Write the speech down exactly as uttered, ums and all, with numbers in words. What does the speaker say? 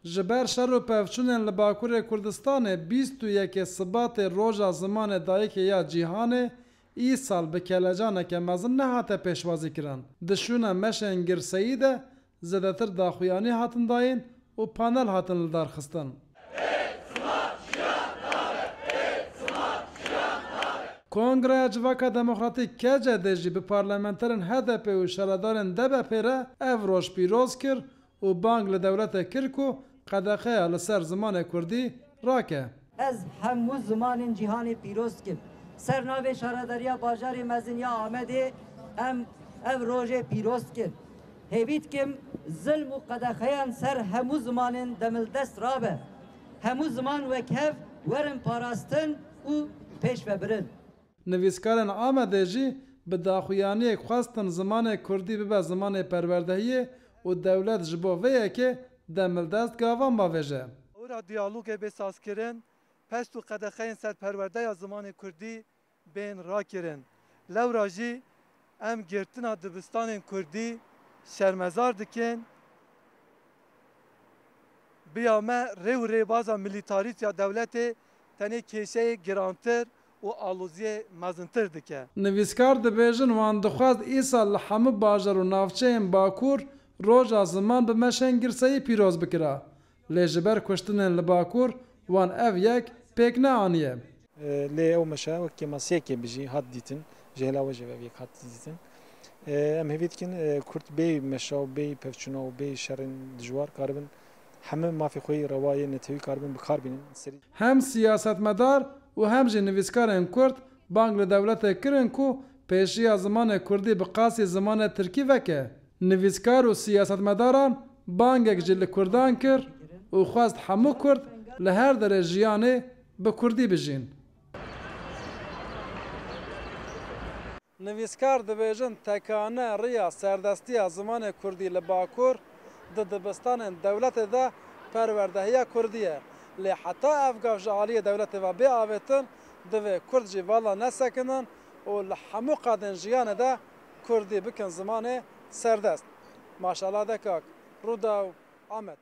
Ji ber şer û pevçûnên li Bakurê Kurdistanê bîst û yekê Sibatê Roja Zimanê Dayikê ya Cîhanê îsal bi kelecaneke mezin nehate pêşwazîkirin. Di şûna meşên girseyî de zêdetir daxuyanî hatin dayîn û panel hatin lidarxistin. Kongreya Civaka Demokratîk, K C D, jî bi parlamenterên H D P û şaredarên D B P re ev roj pîroz kir û bang li dewletê kir ku qedexeya li ser zimanê kurdî rake. Ez hemû zimanên cîhanê pîroz dikim. Ser navê Şaredariya Bajarê Mezin ya Amedê em ev rojê pîroz dikin. Hêvî dikim zilm û qedexeyan ser hemû zimanên demildest rabe. Hemû ziman wek hev werin parastin û pêş ve birin. Nivîskarên Amedê jî bi daxuyaniyek xwestin zimanê kurdî bibe zimanê perwerdehiyê û dewlet ji bo vê yekê demildest gavan bavêje. Ora diyalogê bê sazkirin, pest û qedexeyên ser perwerdeya zimanê kurdî bên rakirin. Lewra jî em girtina dibistanên kurdî şermezar dikin. Biya me rê û rêbaza milîtarîst ya dewletê tenê kêşeyê girantir û aloziyê mezintir dike. Nivîskar dibêjin, wan dixwest îsal li hemû bajar û navçeyên Bakur roja ziman bi meşên girseyî pîroz bikira. Lê ji ber kuştinên li Bakur wan ev yek pêk neaniye. Lê ew meşe wek kêmasiyekê bijî hat dîtin, ji hêla we jî ev yek hat dîtin. Em hêvî dikin Kurd bêyî meşa û bêyî pevçûna û bêyî şerên dijwar karibin hemû mafê xwe yî rewa yê netewî karibin bi kar bînin. Serî Hem siyasetmedar û hem jî nivîskarên Kurd bang li dewletê kirin ku pêşiya zimanê kurdî bi qasî zimanê tirkî veke. Nivîskar û siyasetmedaran bangek jî li kurdan kir û xwest hemû kurd li her derê jiyanê bi kurdî bijîn. Nivîskar dibêjin tekane riya serdestiya zimanê kurdî li Bakur di dibistanên dewletê de perwerdehiya kurdî ye. Lê heta ev gav ji aliyê dewletê ve bê avêtin, divê kurd jî vala nesekinin û li hemû qadên jiyanê de kurdî bikin zimanê serdest. Maşala Dekak, Rûdaw, Amed.